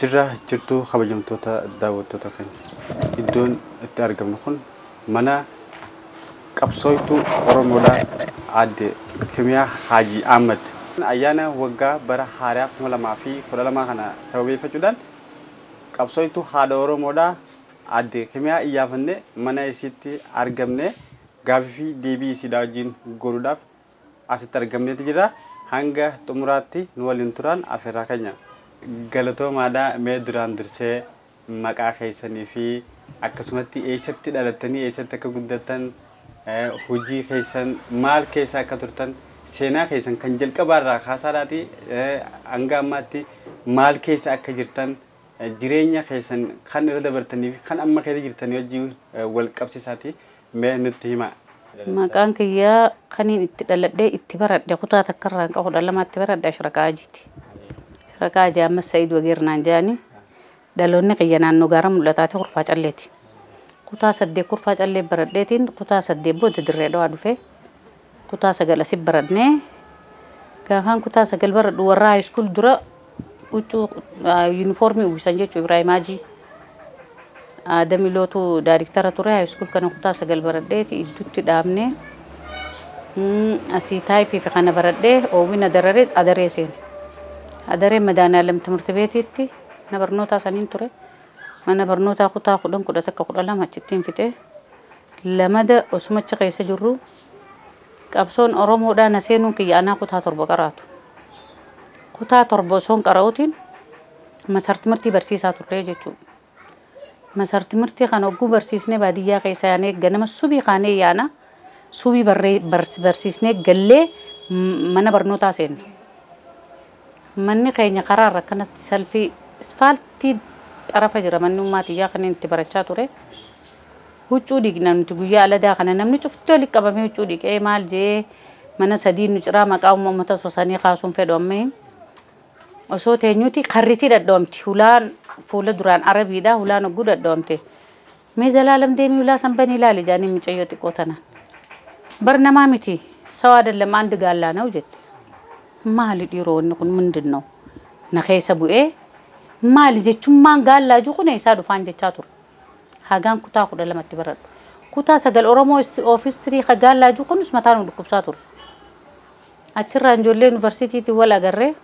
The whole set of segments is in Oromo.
Jirra jirtuu kabajamtoota daawwattoota keenya. Iddoon itti argamnu kun mana qabsooytuu Oromoodhaa Aadde Kimiyaa Haajii Ahmad. Ayyaana waggaa bara haaraa 2012 kana sababeeffachuudhaan qabsooytuu haadha Oromoodhaa Aadde Kimiyaa iyyaafannee mana isiitti argamne gaaffii fi deebii isiidhaa wajjin godhuudhaaf asitti argamneeti jira. Hanga xumuraatti nu waliin turan afeerraa keenya. Galatoomaadhaa. Mee duraan dursee maqaa keessanii fi akkasumatti eessatti dhalattanii, eessatti akka guddattan, hojii keessan maal keessa akka turtan, seenaa keessan kan jalqabaarraa kaasaadhaati hanga ammaatti maal keessa akka jirtan, jireenya keessan kan irra dabartanii fi kan amma keessa jirtanii wajjin wal qabsiisaati mee nutti himaa. Maqaan kiyyaa kaniin itti dhaladhee itti baradhe kutaa takkarraa hanga 12tti baradhe Ashraqaa Hajiiti. Ashraqaa Hajii ammas Sa'iid Wageernaan jedhani. Dhaloonni kiyya naannoo gaara mul'ataati, Kurfaa Calleeti. Kutaa 8 Kurfaa Callee baradheetiin kutaa 8 booda Dirree Dhawaa dhufe. Kutaa 9 asii baradhee, gaafaan kutaa 9 baradhu warra high school dura huccuu yuunifoormii uwwisan jechuudha, Ibraahim Hajii. Aadamilootu daariktara ture. High school kana kutaa 9 baradheeti idduutti dhaabnee asii taayipii fi kana baradhee oowwina dararee Adaree seene. Adaree Madaanaalam ትምህርት beetiitti mana barnootaa saniin ture. Mana barnootaa kutaa 10, 11, 12 achittiin fixee lamada osuma achi keessa jirru qabsoon Oromoodhaa na seenuun kiyya anaa kutaa 7 qaraatu. Kutaa 7 osoon qara'uutiin masar timirtii barsiisaa turre jechuudha. Masar timirtii kana hogguu barsiisnee baadiyyaa keessa yaanee ganama subii kaanee yaana, subii barsiisnee gallee mana barnootaa seenna. Manni keenya karaarra akkanatti salfii isfaaltii xarafa jira manni ummaatiyyaa kanneen itti barachaa ture. Huccuu dhiqna nuti guyyaa aladaa kana, namni cufti walitti qabamee huccuu dhiqee maal jee, mana sadii nu ciraa, maqaa uummata osoo sanii kaasuun fedhu amma. Osoo teenyuti karritii dhadhoomti, hulaan fuula duraan arabiidha, hulaan hogguu dhadhoomte. Mee Zalaalam, deemii hulaa san banii ilaali jaanii mucayyoo xiqqoo tanaan. Bar namaa miti, ሰው አይደለም አንድ ጋላ ነው jette. Maali dhiiroo, wanni kun ምንድን ነው? Na keessa bu'ee maali jechummaan gaallaa jiru kun eessaa dhufaan jechaa ture. Hagaan kutaa 12tti baradhu. Kutaa 9 Oromoo of history ka gaallaa jiru kunis mataa nu dhukkubsaa ture. Achirraa ijoollee yuunivarsiitiitiin wal agarree,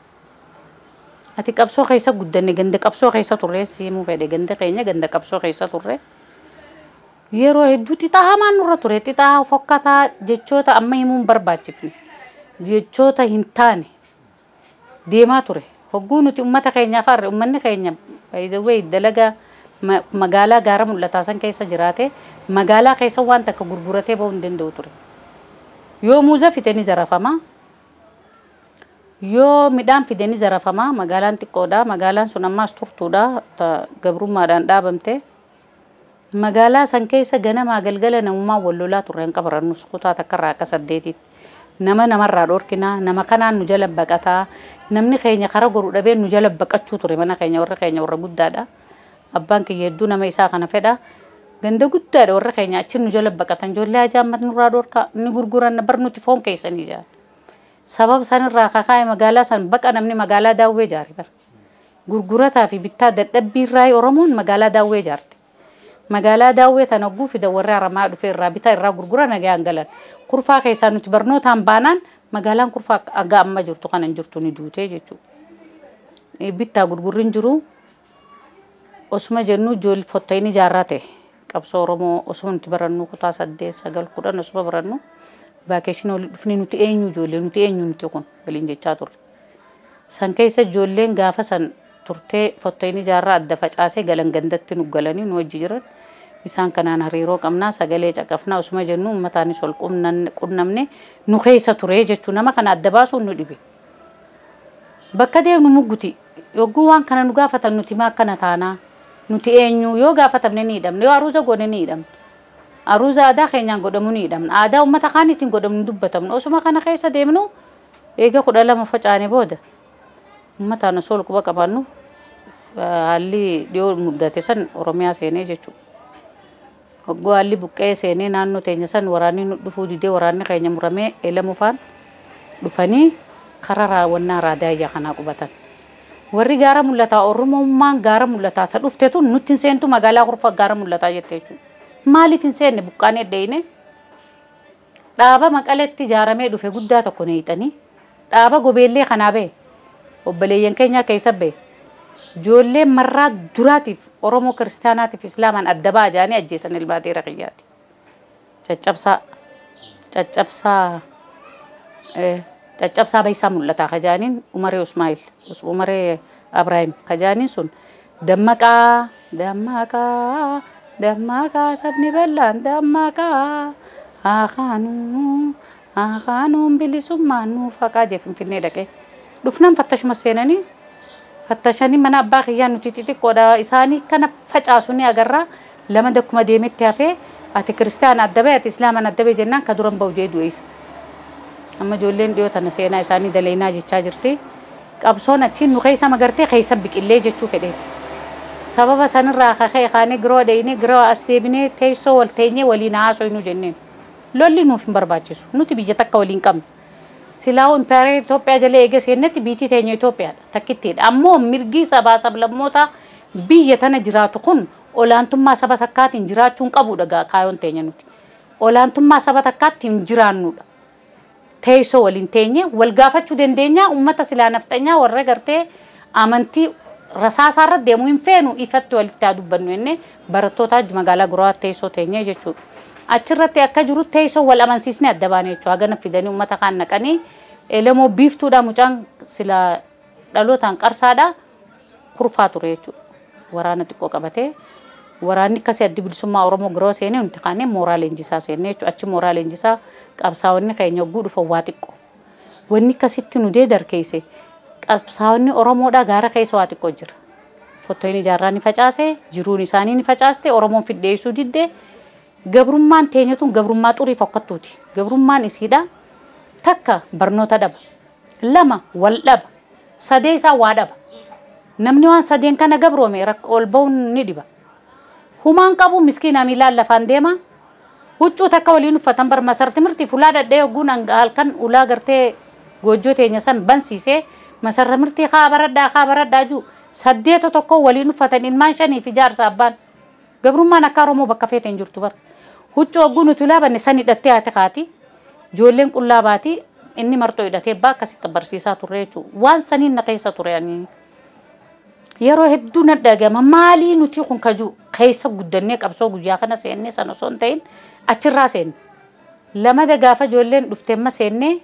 ati qabsoo keessa guddanne, ganda qabsoo keessa turre siimuu fedhe, ganda keenya ganda qabsoo keessa turre. Yeroo hedduu xixaa hamaan nurra ture, xixaa fokkataa, jechoota amma himuun barbaachifne, jechoota hin taane deemaa ture. Hogguu nuti ummata keenyaaf harre, ummanni keenya baay'ee dalagaa magaalaa gaara mul'ataa san keessa jiraate, magaalaa keessa waan takka gurguratee bahuu hin danda'u ture. Yoo muuza fide ni zarafama. Yoo midhaan fide ni zarafama. Magaalaan xiqqoodha. Magaalaan sun ammaas turtuudha. Gabrummaadhaan dhaabamte. Magaalaa san keessa ganamaa galgala namummaa wal lolaa turre hin qabarannus kutaa takkarraa akka 8tti. Nama namarraa dhorkinaa, nama kanaan nu jala baqataa, namni keenya kara goru dhabee nu jala baqachuu ture mana keenya, warra keenya warra guddaadha. Abbaan kiyya hedduu nama isaa kana fedha. Ganda guddaadha warra keenya, achi nu jala baqatan, ijoollee hajaammat nurraa dhorkaa, ni gurguran bar nuti foon keessanii jaan. Sababa sanirraa kakaa'e magaalaa san baqa namni magaalaa Daawwee jaare bar. Gurgurataa fi bittaa dadhabbii irraa Oromoon magaalaa Daawwee jaarte. Magaalaa Daawwee tana hogguu fida warri haramaa dhufe irraa bitaa, irraa gurgura, nagaan galan. Kurfaa keessaa nuti barnootaan baanaan magaalaan Kurfaa hanga amma jirtu kana hin jirtu, ni duutee jechuudha. Bittaa gurgurri hin jiru. Osuma jennu ijoollee fottayini ijaarraa ta'e qabsoo Oromoo osuma nuti barannu kutaa 8, 9, 10 osuma barannu vacation olii dhufnee, nuti eenyu ijoollee, nuti eenyu nuti kun waliin jechaa turre. San keessa ijoolleen gaafa san turtee fottayini ijaarraa adda facaasee galan, gandatti nu galanii nu wajji jiran. Isaan kanaan hariiroo qabnaa, sagalee caqafnaa osuma jennu ummataanis ol qunnamne nu keessa ture jechuu, nama kana adda baasuun nu dhibe. Bakka deemnu mugguti yogguu waan kana nu gaafatan, nuti maa akkana taanaa, nuti eenyu yoo gaafatamne ni hidhamne, yoo aruuza goone ni hidhamne, aruuza aadaa keenyaan godhamu ni hidhamne, aadaa uummata kaaniitiin godhamu ni dubbatamne. Osuma kana keessa deemnu eega 12 facaane booda uummataan osoo ol quba qabaannu haalli dhiyoo mudate san Oromiyaa seenee jechuudha. Hogguu haalli buqqee seenee naannoo teenya san waraanni nu dhufuu didee, waraanni keenya muramee eelamu faan dhufanii karaa raawwannaa raadaayyaa kanaa qubatan. Warri gaara mul'ataa Oromummaan gaara mul'ataa ta dhufte tun nutti hin seentu magaalaa Kurfaa gaara mul'ataa jette jechuudha. Maaliif hin seenne buqqaanee dheeyne? Dhaaba Maqaleetti ijaaramee dhufe guddaa tokko neeyxanii dhaaba gobeellee kanaa ba'e obboleeyyan keenyaa keessa ba'e ijoollee marraa duraatiif Oromoo kiristaanaatiif Islaamaan adda ba'a jaanii ajjeesan ilmaatii raqiyyaati. Caccabsaa caccabsaa caccabsaa Bayisaa mul'ataa kajaaniin Umaree Usmaa'il Umaree Abraahim kajaaniin sun dammaqaa dammaqaa dammaqaa sabni bal'aan dammaqaa haa kaanuun bilisummaan nuuf haqaa jee Finfinnee dhaqee dhufnaan fattashuma seenanii fattashanii mana abbaa kiyyaa nuti xixiqqoodha isaanii kana facaasu ni agarra lama dakkuma deemetti hafee ati kiristaana adda ba'e ati islaamaan adda ba'e jennaan ka duran ba'u jee du'eessa. Amma ijoolleen dhiyoo tana seenaa isaanii daleenaa jechaa jirti. Qabsoon achiin nu keessa magartee keessa biqillee jechuu fedheeti. Sababa sanirraa kaka'e kaanee giroo dheeyinee giroo as deebinee teessoo wal teenyee waliin haasofnu jenneen. Lolli nuuf hin barbaachisu. Nuti biyya takka waliin qabna. Silaa'uu impaayera Itoophiyaa jala eega seennetti biitii teenya Itoophiyaadha. Takkittiidha. Ammoo mirgi sabaa sablammoota biyya tana jiraatu kun olaantummaa saba takkaatiin jiraachuun qabudha kaayoon teenya nuti. Olaantummaa saba takkaatti hin jiraannudha. Teessoo waliin teenye wal gaafachuu dandeenya uummata silaa nafxanyaa warra gartee amantii rasaasaa irra deemuu hin feenu ifatti walitti haa dubbannu jennee barattoota magaalaa Gurawaa teessoo teenye jechuudha. Achirratti akka jiru teessoo wal amansiisnee adda baane jechuudha. Hagana fidanii uummata kaan naqanii elemoo biiftuudha mucaan silaa dhalootaan qarsaadha kurfaa ture jechuudha. Waraana xiqqoo qabatee waraanni akkasii addi bilisummaa Oromoo giroo seenee nuti kaanee mooraa leenjisaa seennee jechuudha. Achi mooraa leenjisaa qabsaa'onni keenya hogguu dhufan waa xiqqoo. Wanni akkasitti nu deedarkeesse qabsaa'onni Oromoodhaa gaara keessa waa xiqqoo jira. Fottoon ijaarraa ni facaase, jiruun isaanii ni facaaste, Oromoon fiddeessuu didde. Gabrummaan teenya tun gabrummaa xurii fokkattuuti. Gabrummaan isiidha. Takka barnoota dhaba. Lama wal dhaba. Sadee isaa waa dhaba. Namni waan sadeen kana gabroome ol ba'uun ni dhiba. Humaan qabu miskiina miilaan lafaan deema. Huccuu takka waliin uffatan bar masarti mirti fulaa dhadhee hogguun halkan ulaa gartee goojjoo teenya san bansiisee masarra mirtii haa baradhaa jiru saddeeta tokko waliin uffatan ilmaan shanii fi jaarsa abbaan. Gabrummaan akka Oromoo bakka feete hin jirtu bara. Huccuu hogguu nuti ulaa banne san hidhattee haati kaati. Ijoolleen qullaa baati inni marxoo hidhatee abbaa akkasitti barsiisaa turre jechuudha. Waan saniin na keessa ture ani. Yeroo hedduu na dhagama maalii nuti kun kajuu keessa guddannee qabsoo guyyaa kana seennee sana osoo hin ta'in achirraa seenne. Lamada gaafa ijoolleen dhuftee amma seennee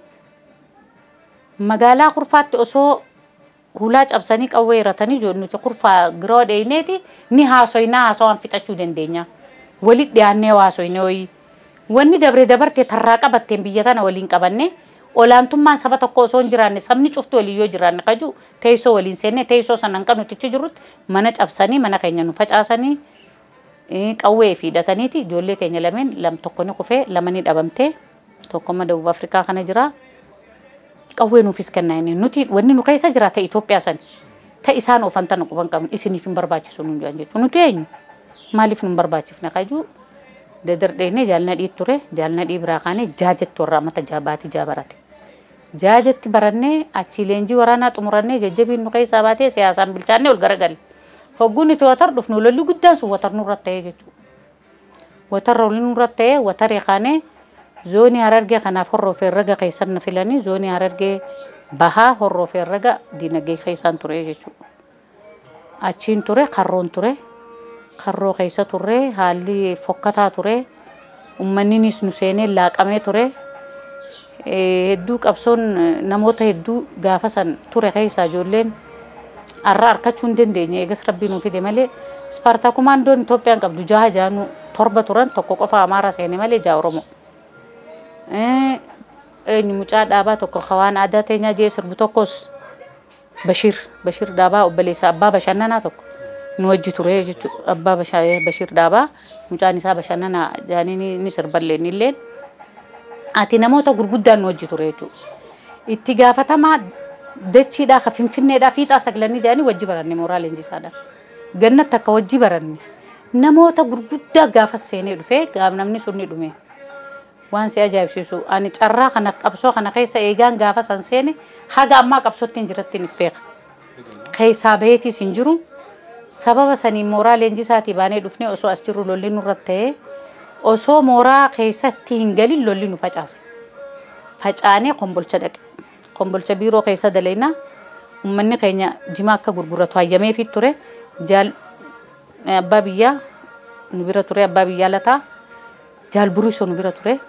magaalaa Kurfaatti osoo hulaa cabsanii qawwee hiratanii nuti Kurfaa giroo dheeyneeti ni haasoynaa haasawaan fixachuu dandeenya. Walitti dhiyaannee haasoynee wayii. Wanni dabree dabarte tarraa qabatteen biyya tana waliin qabanne olaantummaan saba tokko osoo hin jiraanne sabni cuftu waliin yoo jiraanne kaju teessoo waliin seenne teessoo sanaan kan nuti jirrutti mana cabsanii mana keenya nu facaasanii qawwee fi hidhataniiti ijoollee teenya lameen lam tokko ni kufee lama ni dhabamtee tokkomma Dawub Afrikaa kana jira. Qawwee nuufis kennaa inni nuti wanni nu keessa jira ta'e Itoophiyaa san ta'e isaan oofan tana quban qabnu isiniif hin barbaachisu nuun jedhan jechuudha. Nuti eenyu maaliif nu hin barbaachifne kaju dadardheenne jaalna dhii ture jaalna dhii biraa kaanee jaajetti warra amata jaabaatii jaabarate. Jaajetti barannee achii leenjii waraanaa xumurannee jajjabiin nu keessaa baatee siyaasaan bilchaannee ol garagalle. Hogguun itti watar dhufnu lolli guddaan sun watar nurra ta'ee jechuudha. Watarra ol nurra ta'ee wataree kaanee zoonii Harargee kanaaf horroo fi herrega keessan na filanii zoonii Harargee bahaa horroo fi herrega diinagdee keessaan ture jechuudha. Achiin ture karroon ture karroo keessa turre haalli fokkataa ture uummanninis nu seenee laaqamee ture. Hedduu qabsoon namoota hedduu gaafa san ture keessaa ijoolleen arra harkachuu hin dandeenye eegas rabbii nuu fide malee Ispaartaa kumaandoon Itoophiyaan qabdu jaha jaanu torba turan tokko qofa Amaara seene malee jaha Oromoo. Eenyu mucaa dhaabaa tokko waan aadaa teenyaa jee sirbu tokkos Bashir Dhaabaa obboleessa abbaa bashannanaa tokko nu wajji ture jechuudha. Abbaa Bashir Dhaabaa mucaan isaa bashannanaa jaanii ni sirballee illeen ati namoota gurguddaan nu wajji ture jechuudha. Itti gaafatamaa dachiidhaa ka Finfinneedhaa fiixaa saglanii jaanii wajji baranne mooraa leenjisaadhaa. Gannatti akka wajji baranne namoota gurguddaa gaafa seenee dhufee gaaf namni sun ni dhume. Waan si ajaa'ibsiisu ani carraa kana qabsoo kana keessa eegaan gaafa san seene haga ammaa qabsootti hin jiratti ni beeka. Keessaa baheetis hin jiru. Sababa sanii mooraa leenjisaatii baanee dhufnee osoo as jirru lolli nurratti ta'ee osoo mooraa keessatti hin galin lolli nu facaase. Facaanee Kombolcha dhaqe. Kombolcha biiroo keessa dalaynaa uummanni keenya jimaa akka gurguratu hayyameefii ture. Jaal abbaa biyyaa nu bira ture, abbaa biyyaa lataa jaal Buruusoo nu bira ture.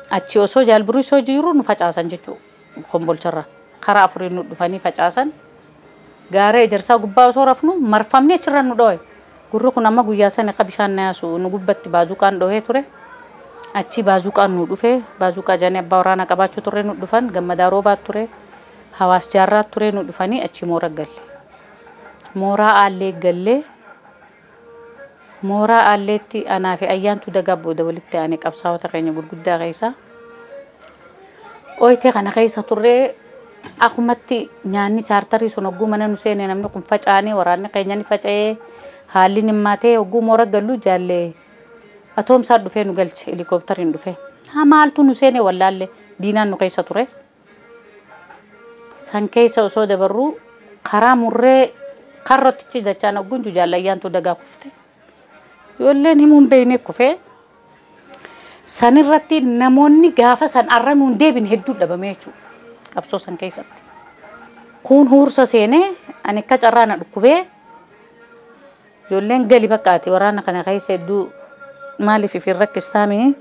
Achi osoo jaal Buruusoo jiru nu facaasan jechuudha Kombolcharra. Karaa afuriin nu dhufanii facaasan. Gaara ejersaa gubbaa osoo rafnu marfamnee achirra nu dho'e. Gurri kun amma guyyaa sana akka bishaan na yaasu nu gubbatti baazuqaan dhohee ture. Achi baazuqaan nu dhufe, baazuqaa jaanii abbaa waraanaa qabaachuu turre nu dhufan, Gammadaa Roobaa ture, Hawaas Jaarraa ture nu dhufanii achi moora galle. Mooraa Aallee gallee, mooraa Aalleetti anaa fi Ayyaantu Dagaa booda walitti aanee qabsaa'ota keenya gurguddaa keessaa. Ooyitee kana keessa turree akkumatti nyaanni chaartarii sun hogguu mana nu seene namni kun facaanee waraanni keenya ni faca'ee haalli nimmaatee hogguu moora gallu jaallee atoomsaa dhufee nu galche, helikooптariin dhufee. Haa maaltu nu seene wallaalle, diinaan nu keessa ture. San keessa osoo dabarru karaa murree karrottichi dachaan hogguun jaallayyaantu Dagaa kufte. Ijoolleen himuun beekne kufee. Sanirratti namoonni gaafa san arra nuun deebine hedduu dhabame jechuudha. Qabsoo san keessatti. Kun huursa seenee ani akka carraa na dhukkubee ijoolleen gali bakkaati waraana kana keessa hedduu maaliif ifin rakkistaami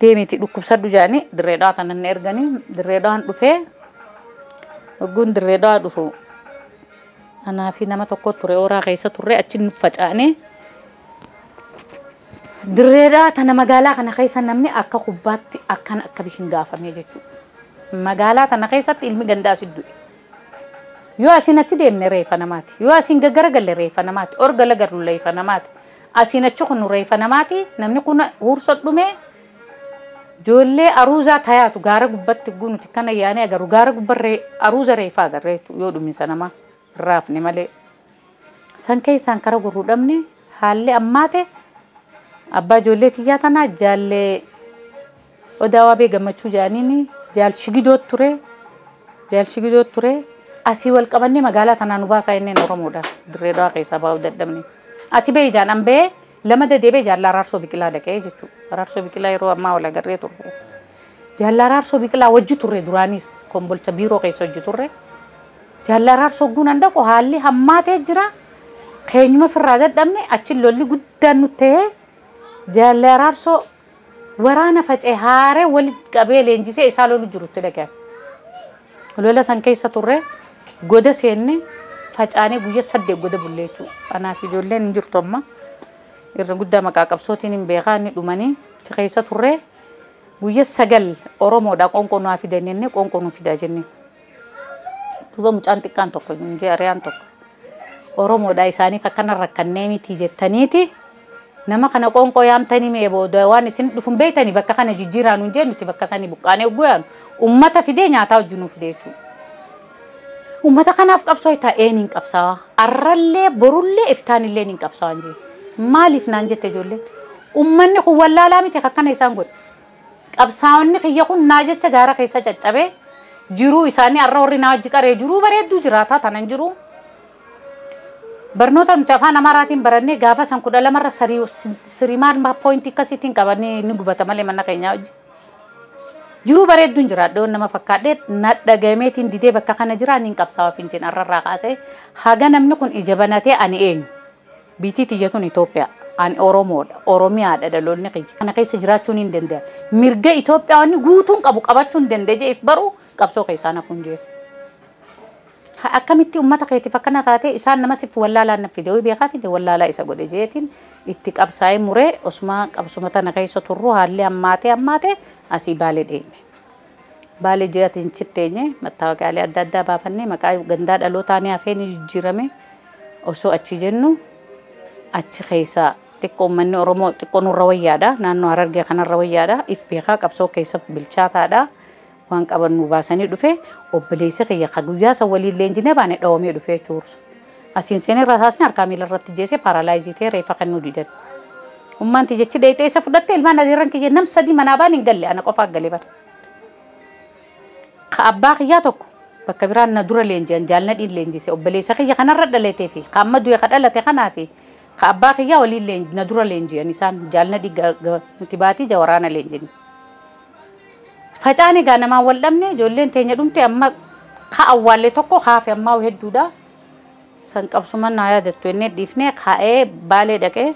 deemiti dhukkubsadhu jedhanii Dirree Dhawaa kanan na erganii Dirree Dhawaan dhufee hogguun Dirree Dhawaa dhufu anaa fi nama tokko ture ooraa keessa turre achi nu facaanee Dirree Dhawaa tana magaalaa kana keessa namni akka kubbaatti akkana akka bishin gaafamee jechuudha. Magaalaa tana keessatti ilmi gandaa asi du'e. Yoo asiin achi deemne reeffa namaati. Yoo asiin gaggara reeffa namaati. Orga lagarru reeffa namaati. Asiin achi kun reeffa namaati. Namni kun huursa dhumee ijoollee aruuzaa tayaatu gaara gubbatti guunuti kana yaanee agarru gaara gubbarree aruuza reeffaa agarree jechuudha yoo dhuminsa namaa raafne malee. San keessaan kara gurru dhabne haalli ammaate abbaa ijoollee tiyyaa tanaa jaallee Odaa Waabee Gammachuu jedhaniini jaal Shigidoo ture, jaal Shigidoo ture, asii wal qabannee magaalaa tanaa nu baasaa jenneen Oromoodha Dirree Dhawaa keessaa baa'uu dadhabne. Ati ba'e jaan an ba'ee lama deddeebi'ee jaalla Araarsoo Biqilaa dhaqee jechuudha. Araarsoo Biqilaa yeroo ammaa wal agarree turre. Jaalla Araarsoo Biqilaa wajji turre, duraanis Kombolcha biiroo keessa hojii turre. Jaalla Araarsoo guunan dhaqu haalli hammaatee jira. Keenyuma firraa dadhabne achi lolli guddaan nu ta'ee jaalla Araarsoo waraana faca'e haaree walitti qabee leenjisee isaa lolu jirutti dhaqee. Lola san keessa turre, goda seenne, facaanee guyyaa 8 goda bullee jechuudha. Kanaaf ijoolleen hin jirtu amma. Irra guddaa maqaa qabsootiin hin beekaa inni dhumanii achi keessa turre, guyyaa 9 Oromoodha qoonqoo nu haa fidan jennee qoonqoo nu fidaa jennee. Duuba mucaan xiqqaan tokko hin jee ariyaan tokko. Oromoodha isaaniif akkana rakkannee miti jettaniiti. Nama kana qoonqoo yaamtanii mee booda waan isin dhufuun beektanii bakka kana jijjiiraa nuun jee nuti bakka sanii buqqaanee guyyaan uummata fidee nyaataa wajjin nu fidee jechuudha. Uummata kanaaf qabsoo ta'een hin qabsaa'aa. Arrallee borullee iftaanillee hin qabsaa'aa jee. Maaliif naan jette ijoollee? Uummanni kun wallaalaa miti akkana isaan godhe. Qabsaa'onni kiyya kun naa jecha gaara keessa caccabee jiruu isaanii arra warri naa wajji qaree jiruu bareedduu jiraataa tanan jiruu. Barnoota nuti afaan Amaaraatiin barannee gaafa san 12rra sirimaan poointii akkasiitiin qabannee ni gubata malee mana keenyaa wajji. Jiruu bareedduun jiraadha nama fakkaadhee na dhagameetiin didee bakka kana jira ani hin qabsaa'aa fincin arrarraa kaasee haga namni kun ija banatee ani eenyu. Biitii tiyyatuun Itoophiyaa, ani Oromoodha, Oromiyaadha dhaloonni kiyya. Kana keessa jiraachuun hin danda'a. Mirga Itoophiyaawwan guutuun qabu qabachuu hin danda'e jeef baruu qabsoo keessaa nafuun jee. Akkamitti uummata keetiif akkana taate isaan nama siif wallaalaa na fide beekaa fide wallaalaa isa godhe jeetiin itti qabsaa'ee muree osuma qabsuma tana keessa turru haalli hammaatee hammaatee asii Baalee deeme. Baalee ji'aatiin chitteenye mattaawaqaalee adda addaa baafannee maqaa gandaa dhalootaa ni hafee ni jijjiirame osoo achi jennu achi keessaa xiqqoo uummanni Oromoo xiqqoo nurra wayyaadha, naannoo Harargee kanarra wayyaadha, if beekaa qabsoo keessa bilchaataadha. Waan qaban nu baasanii dhufe obboleessa kiyya ka guyyaa san waliin leenjinee baane dhawamee dhufe jechuudha. Asiin seenee rasaasni harkaa miila irratti jeesee paaraalaayizii ta'ee reeffa kennuu didan. Ummaan jechi dheeyxee isa fudhatte ilmaan adeeran kiyya nam 3 manaa baan hin galle ana qofaa galee bara. Ka abbaa kiyyaa tokko Bakka biraan na dura leenji'an jaalladhiin leenjise obboleessa kiyya kanarra dhalatee fi qaama du'e ka dhalate kanaa fi ka abbaa kiyyaa waliin na dura leenji'an isaan jaalladhii nuti baatii jawaraana leenjini. Facaan egaa namaan wal dhabne ijoolleen teenya dhumte amma ka awwaallee tokko kaafe ammaa hedduudha. San qabsuman naa yaadattu inni dhiifnee kaa'ee baalee dhaqee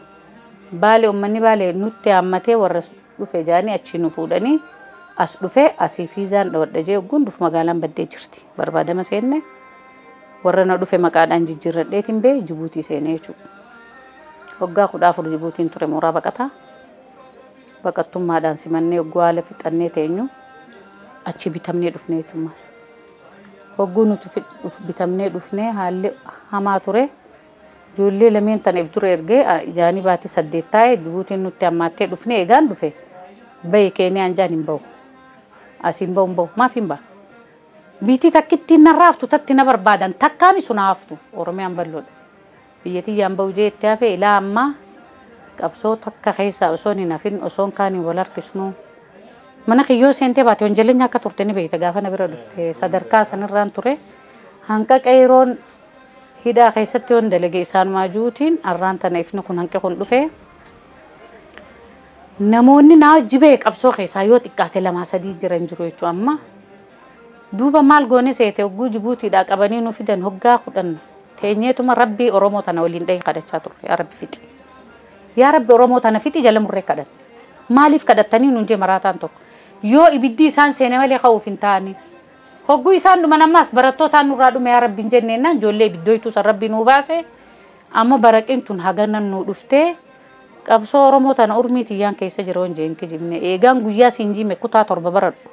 baalee uummanni baalee nutti haammatee warra dhufe jaanii achii nu fuudhanii as dhufee asii fiizaan dhawadha jee ogguun dhufu magaalaan baddee jirti. Barbaadama seenne warra na dhufe maqaadhaan jijjiirradheetiin bee Jibuutii seenee jechuudha. Waggaa 14 Jibuutiin ture mooraa baqataa. Baqattummaadhaan simannee ogguu haala fixannee teenyu achi bitamnee dhufnee jechuudha. Hogguu nuti bitamnee dhufnee haalli hamaa ture. Ijoollee lameen tanaaf dura ergee ijaanii baatii 8 taa'ee Jibuutiin nutti hammaattee dhufnee eegaan dhufe bahi Keeniyaan jaan hin bahu. Asiin bahu hin bahu maaf hin bahu. Biitii takkittiin narraa haftu tatti na barbaadan takkaami sun haftu Oromiyaan bal'oodha. Biyya tiyyaan bahu jee itti hafe ilaa ammaa qabsoo takka keessaa osoo hin hafin osoon kaaniin wal harkisnuu. Mana kiyyoo seentee baate wanjaleenya akka turte ni beekta gaafa na bira dhufte sadarkaa sanirraan ture hanqa qeeroon hidhaa keessatti yoon dalage isaan maajuutiin arraan tana ifni kun hanqi kun dhufe namoonni naa jibee qabsoo keessaa yoo xiqqaate 2 3 jiran jiru jechuudha amma duuba maal goone seete hogguu Jibuutiidhaa qabanii nu fidan hoggaa 10 teenyeetuma rabbii Oromoo tana waliin dhahee kadhachaa turre yaa rabbi fixi yaa rabbi Oromoo tana fixi jala murree kadhan maaliif kadhattanii nuun jee maraataan tokko yoo ibiddi isaan seene malee ka'uuf hin taane hogguu isaan dhuman ammaas barattootaan nurraa dhume yaa rabbi hin jenneennaan ijoollee ibiddooytuu san rabbi nuu baase amma baraqeen tun haganan nuu dhuftee qabsoo Oromoo tana urmii tiyyaan keessa jira waan jeen kijibne eegaan guyyaa siin jime kutaa 7 baradhu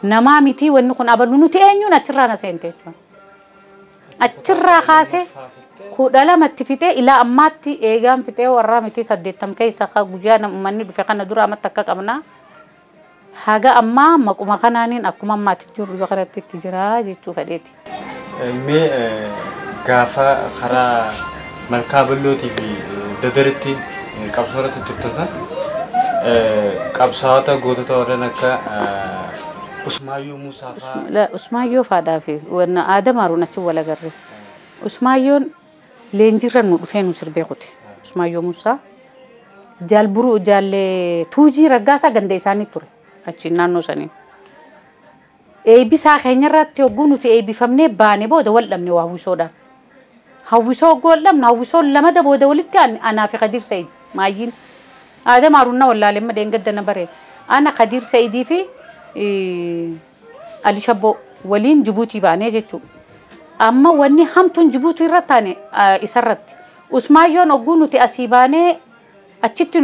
namaa miti wanni kun aballu nuti eenyuun achirraa na seente jechuudha. Achirraa kaasee 12tti fixee ilaa ammaatti eegaan fixee warraa miti 80 keessa guyyaa uummanni dhufe kana dura amatti akka qabnaa. Haga ammaa maquma kanaaniin akkuma ammaatti jiru dhufa kanatti itti jira jechuu fedheeti. Mee gaafa karaa malkaa bal'ootii fi dadaritti qabsoo irratti turtan san qabsaa'ota gootota warreen akka Usmaayyoo Muusaa fa'aa. Usmaayyoo fa'aadhaa fi wanna Aadam Haaruun achi wal agarre. Usmaayyoon leenjiirra nu dhufee nu sirbee kute. Usmaayyoo Muusaa jaalburuu jaallee Tuujii Raggaasaa ganda isaanii ture. Achi naannoo sanii. Eebbisaa keenya irratti hogguu nuti eebbifamnee baane booda wal dhabne waa hawwisoodhaan. Hawwisoo hogguu wal dhabne hawwisoon lamada booda walitti anaa fi Khadiir Sa'iid maayyiin. Aadam Haaruun na wallaalee amma dheengadda na baree. Ana Khadiir Sa'iidii fi Ali Shabboo waliin Jibuutii baanee jechuudha. Amma wanni hamtuun Jibuutii irra taane isarratti. Usmaayyoon hogguu nuti asii baanee achitti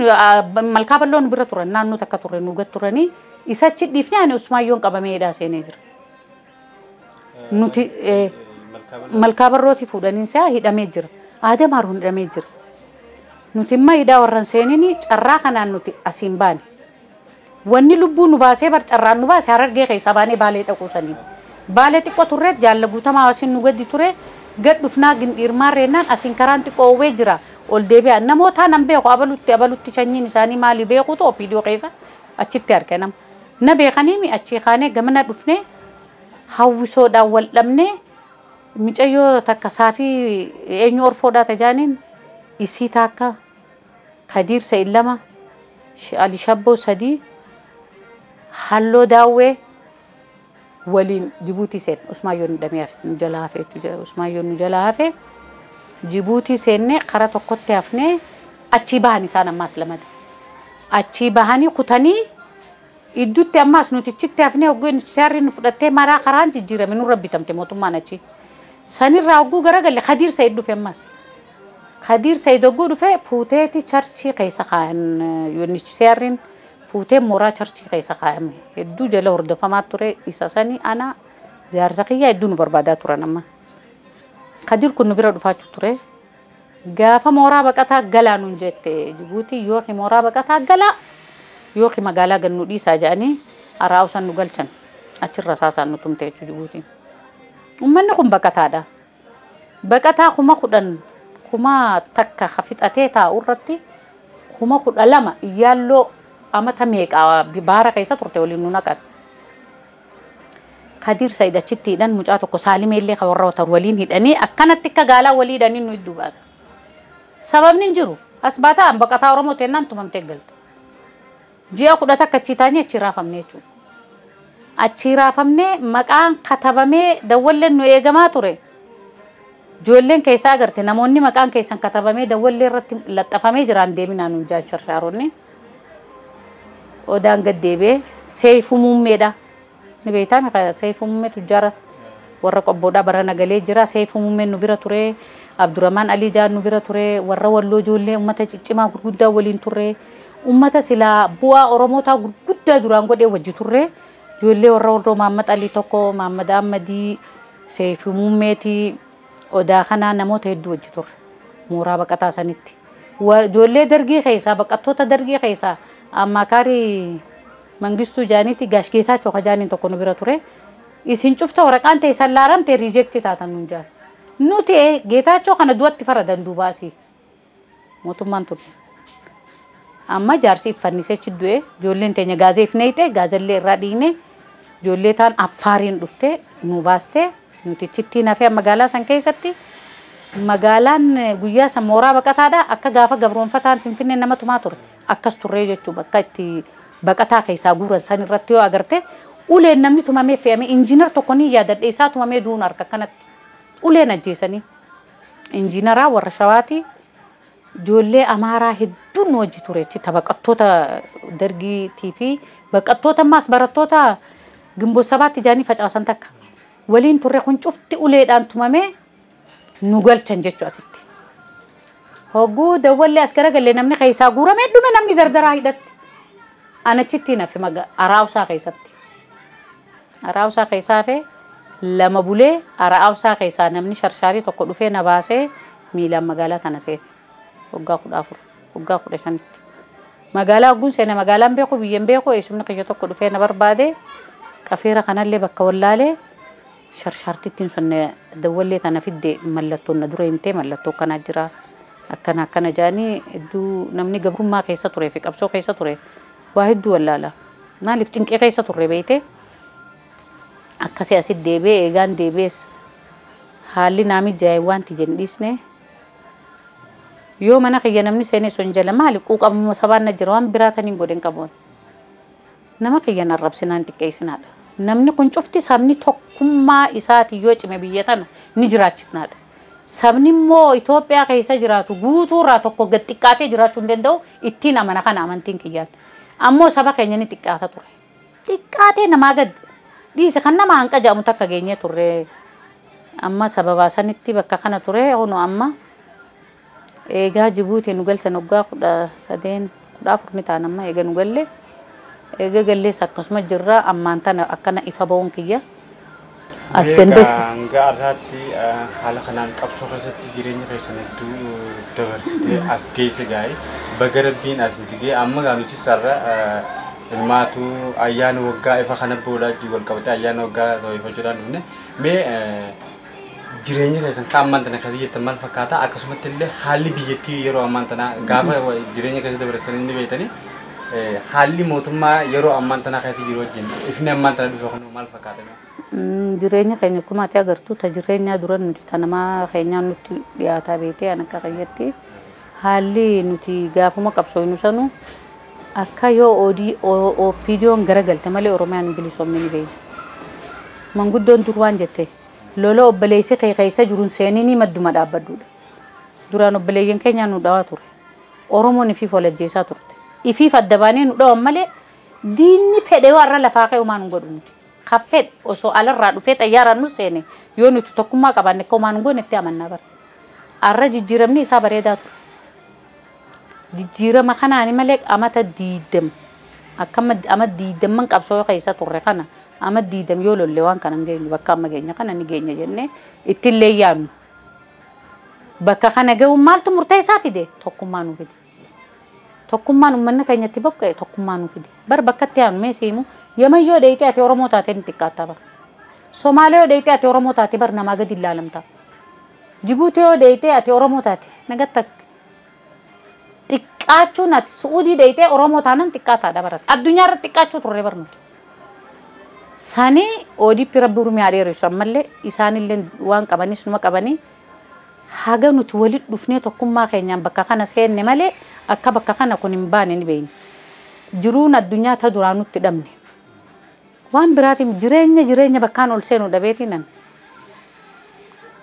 malkaa bal'oo nu bira turan naannoo takka turre nu gad turanii isa achi dhiifnee ani Usmaayyoon qabamee hidhaa seenee jira. Nuti malkaa barrooti fuudhanii isaa hidhamee jira. Aadam Haaruun hidhamee jira. Nuti immoo hidhaa warran seenini carraa kanaan nuti asiin baane. Wanni lubbuu nu baasee bar carraan nu baase Harargee keessaa baanee Baalee dhaquu sanii. Baalee xiqqoo turreet jaalla guutamaa asiin nu gaddi ture gad dhufnaa gindhiirmaa reennaan asiin karaan xiqqoo oowwee jira. Ol deebi'a namoota nan beeku abalutti abalutti sanyiin isaanii maali beekutu opiidiyoo keessa achitti arge nama. Na beekanii achii kaanee gamana dhufnee hawwisoodhaan wal dhabnee micayyoo takka saafii eenyu orfoodhaa tajaaniin isii takka Khadiir Sa'iid 2 Ali Shabboo 3 halloo daawwee waliin Jibuutii seenne Usmaayyoon hidhamee nu jalaa hafe jechuudha. Usmaayyoon nu jalaa hafe Jibuutii seenne karaa tokkotti hafnee achii bahan isaan ammaas lamada. Achii bahanii kutanii idduutti ammaas nuti achitti hafnee hogguu seerri nu fudhattee maraa karaan jijjiirame nurra bitamte mootummaan achii. Sanirraa hogguu garagalle Khadiir Sa'iid dhufe ammaas. Khadiir Sa'iid hogguu dhufe fuuteeti charchii keessa kaayan yoonnichi seerriin fuutee mooraa charchii keessa kaayame. Hedduu jala hordofamaa ture isa sanii ana jaarsa kiyyaa hedduu nu barbaadaa turan amma. Khadiir kun nu bira dhufaachuu ture. Gaafa mooraa baqataa galaa nuun jette Jibuutii yookiin mooraa baqataa galaa yookiin magaalaa gannuu dhiisaa jedhanii araa'u san nu galchan achirra saasaan nu tumte jechuudha Jibuutiin. Uummanni kun baqataadha. Baqataa 10,000 1,000 fixatee taa'u irratti 12,000 iyyaaloo amata meeqa baara keessa turte waliin nu naqan. Kadir Said achitti hidhan mucaa tokko Saalimee illee kan warra watar waliin hidhanii akkanatti akka gaalaa walii hidhanii nu hedduu baasa. Sababni hin jiru. As baataa baqataa Oromoo teennaan tumamtee galte. Ji'a 10 takka achi taanii achi raafamne jechuudha. Achi raafamnee maqaan katabamee dawwalleen nu eegamaa ture. Ijoolleen keessaa agarte namoonni maqaan keessan katabamee dawwallee irratti laxxafamee jiraan deeminaan nu jaacharshaaronni. Odaan gad deebi'ee Seifuu Muummeedha. Ni beektaa mi'a Seifuu Muummee tujjaara warra qobboodhaa bara nagalee jira. Seifuu Muummeen nu bira ture. Abdurrahman Alii Jaan nu bira ture. Warra walloo ijoollee uummata ciccimaa gurguddaa waliin turre. Uummata silaa bu'aa Oromootaa gurguddaa duraan godhee wajji turre. Ijoollee warra walloo Mahammad Alii tokko, Mahammad Ahmadii, Seifuu Muummeetii, Odaa kanaa namoota hedduu wajji turre. Mooraa baqataa sanitti. Ijoollee dargii keessaa baqattoota dargii keessaa ammaakaarii Mangistuu Jaaniitti Gaash Geetaachoo Kajaaniin tokko nu bira ture. Isin cufta waraqaan ta'e san laaramte riijeektii taatan nuun jaal. Nuti Geetaachoo kana du'atti faradan duubaasii. Mootummaan turre. Amma jaarsi iffannisee achi du'e ijoolleen teenya gaazee ifneeyte gaazallee irraa dhiine ijoollee taan affaariin dhufte nu baaste nuti achitti hafee magaalaa san keessatti magaalaan guyyaa san mooraa baqataadha akka gaafa gabroonfataan Finfinnee nama tumaa ture akkas turree jechuu bakka itti baqataa keessaa guuran san irratti yoo agarte uleen namni tumamee fe'ame injiinar tokko ni yaadadhe isaa tumamee du'uun harka kanatti uleen ajjeesanii injiinaraa warra shawaati ijoollee amaaraa hedduun nu wajji ture achi baqattoota dargiitii fi baqattoota ammaas barattoota gimboo sabaatti jaanii facaasan takka waliin turre kun cufti uleedhaan tumamee nu galchan jechuu asitti. Hogguu dawwallee as garagalee namni keessaa guuramee dhume namni dardaraa hidhatti. Anachitti nafe araawusaa keessatti. Araawusaa keessaa hafe lama bulee araawusaa keessaa namni sharshaarii tokko dhufee na baasee miilaan magaalaa tana seene. Waggaa 14 waggaa 15tti. Magaalaa hogguun seene magaalaan beeku biyyeen beeku eessumni kiyya tokko dhufee na barbaade qafeera kanallee bakka wallaalee sharshaartittiin sun dawwallee tana fidde mallattoon na dura himtee mallattoo akkanaa jira akkana akkana jaanii hedduu namni gabrummaa keessa turee fi qabsoo keessa ture waa hedduu wallaala. Maaliif cinqee keessa turre beeyte akkasii asitti deebi'ee eegaan deebi'ees haalli naa mijaa'e wanti jedhin dhiisne yoo mana kiyya namni seenee sun jala maali quuqamuma sabaan na jira waan biraa taniin godhen qabuun nama kiyya na arrabsinaan xiqqeessinaadha. Namni kun cufti sabni tokkummaa isaati yoo cime biyya tana ni jiraachifnaadha. Sabni immoo Itoophiyaa keessa jiraatu guutuurraa tokko gad xiqqaatee jiraachuu hin danda'u ittiin amana kana amantiin kiyyaan. Ammoo saba keenya ni xiqqaata ture. Xiqqaatee namaa gad dhiise kan nama hanqa jedhamu takka geenyee turre. Amma sababaa sanitti bakka kana ture hono amma eegaa Jibuutii nu galchan waggaa 13 14 ni ta'an amma eega nu galle. Eega gallees akkasuma jirra ammaan tana akkana ifa ba'uun kiyya. As gandee. Hanga har'aatti haala kanaan qabsoo keessatti jireenya keessan hedduu dabarsitee as geesse gaa'e baga rabbiin as si ga'e amma gaa nuti sarara ilmaatu ayyaana waggaa ifa kana boodaa wajjin wal qabatee ayyaana waggaa sababeeffachuudhaan dhufne mee jireenya keessan kan ammaan tana kan jettan maal fakkaata akkasumatti illee haalli biyyattii yeroo ammaan tana gaafa jireenya keessa dabarsitanii ni beektanii haalli mootummaa yeroo ammaan tana keessa jiru wajjin ifni ammaan tana dhufe kun maal fakkaata? Jireenya keenya akkuma ati agartu ta jireenyaa dura nuti ta namaa keenyaa nutti dhiyaataa beetee an akka kiyyatti haalli nuti gaafuma qabsooynu sanu akka yoo odii OPDOon garagalte malee Oromiyaan hin bilisoomne ni beekna. Manguddoon dur waan jette lola obboleessi kee keessa jiruun seenii madduma dhaabbadduudha. Duraan obboleeyyan keenya nu dhawaa ture. Oromoon ifiif wal ajjeesaa turte. Ifiif adda baanee nu dhawan malee diinni fedhe yoo har'a lafaa ka'e homaa nu godhu nuti. Kan fedhe osoo alarraa dhufee xayyaaraan nu seene yoo nuti tokkummaa qabaanne akka homaa nu goone itti amannaa bara. Har'a jijjiiramni isaa bareedaa ture. Jijjiirama kanaani malee amata 20 akka ama 20 qabsoo keessa turre kana ama 20 yoo lolle waan kana hin geenyu bakka amma geenya kana ni geenya jennee ittillee yaadnu. Bakka kana ga'uun maaltu murteessaa fide? Tokkummaa nu fide. Tokkummaan uummanni keenyatti boqqa'e tokkummaa nu fide. Bar bakka itti aanu mee siimu Yemen yoo dheeyitee ati Oromoo taate ni xiqqaatta bara. Somaalee yoo dheeyitee ati Oromoo taate bar namaa gadi ilaalamta. Jibuutii yoo dheeyitee ati Oromoo taate nagatta xiqqaachuun ati Su'uudii dheeyitee Oromoo taanan xiqqaataadha barate. Addunyaa irratti xiqqaachuu turre bar nuti. Sani ODP rabbi Oromiyaa dheeressu ammallee isaanillee waan qabanis numa qabanii haga nuti walitti dhufnee tokkummaa keenyaan bakka kana seenne malee akka bakka kana kun hin baane ni beekna. Jiruun addunyaa ta duraa nutti dhabne. Waan biraatiin jireenya bakkaan ol seenu dhabeetiin an.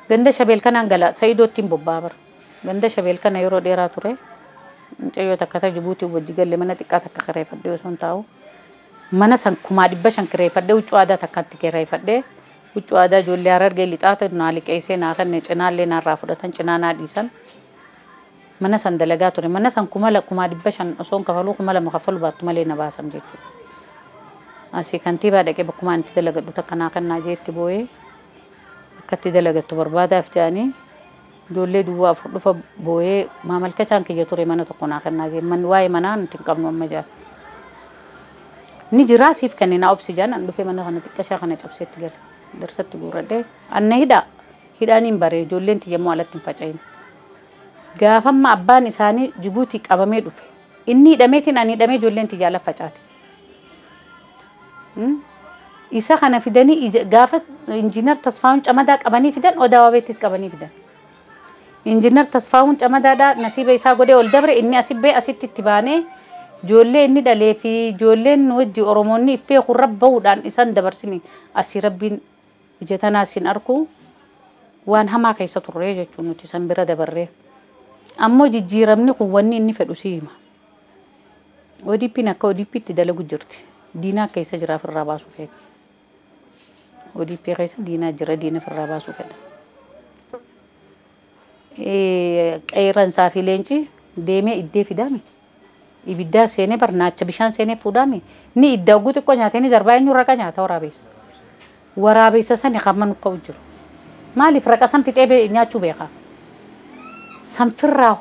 Ganda shabeel kanaan gala Sa'iidootti hin bobba'aa bara. Ganda shabeel kana yeroo dheeraa ture. Mucayyoo takka ta Jibuutii wajji galle mana xiqqaa takka kireeffadhee osoo hin taa'u. Mana san 500,000 kireeffadhee huccuu aadaa takkatti kireeffadhee huccuu aadaa ijoollee Harargee lixaata naa liqeessee naa kenne cinaallee naarraa fudhatan cinaa naa dhiisan. Mana san dalagaa ture. Mana san 500,000 osoo hin kafaluu 2,000 kafaluu baattu malee na baasan jechuudha. Asii kantiibaa dhaqee bakkuma ani itti dalagadhu takka naa kennaa jeetti boo'ee akka itti dalagattu barbaadaaf jedhanii ijoollee duwwaa afur dhufa boo'ee maamalkachaan kiyya ture mana tokko naa kennaa jee waa'ee manaa nuti hin qabnu amma jaa. Ni jiraa siif kenne naa obsi jaan an dhufee mana kana xiqqashaa kana cabseetti gale. Darsatti guurradhee anna hidhaa hidhaan hin baree ijoolleen tiyya immoo alatti hin faca'in. Gaafamma abbaan isaanii Jibuutii qabamee dhufe. Inni hidhameetiin ani hidhamee ijoolleen tiyya ala facaate. Isa kana fidanii gaafa injiinar Tasfaa'uun Camadaa qabanii fidan Odaa Waabeettis qabanii fidan. Injiinar Tasfaa'uun Camadaadhaa nasiiba isaa godhee ol dabre inni asi ba'e asitti itti baanee ijoollee inni dhalee fi ijoolleen wajji Oromoonni if beeku rabbahuudhaan isaan dabarsini asii rabbiin ija tanaa siin arku waan hamaa keessa turree jechuun nuti san bira dabarree. Ammoo jijjiiramni kun wanni inni fedhu si hima. ODP'n akka ODP'tti dalagu jirti. Diinaa keessa jira ofirraa baasuu fedha. ODP keessa diinaa jira diina ofirraa baasuu fedha. Qeerransaa fi leenci deemee iddee fidaame. Ibiddaa seenee barnaacha bishaan seenee fuudhaame. Ni iddaa oguu xiqqoo nyaatee ni darbaa eenyu raqa nyaata waraabessa. Waraabessa sani hamma nu ka'u jiru. Maaliif raqa san fixee nyaachuu beekaa? Sanfirraa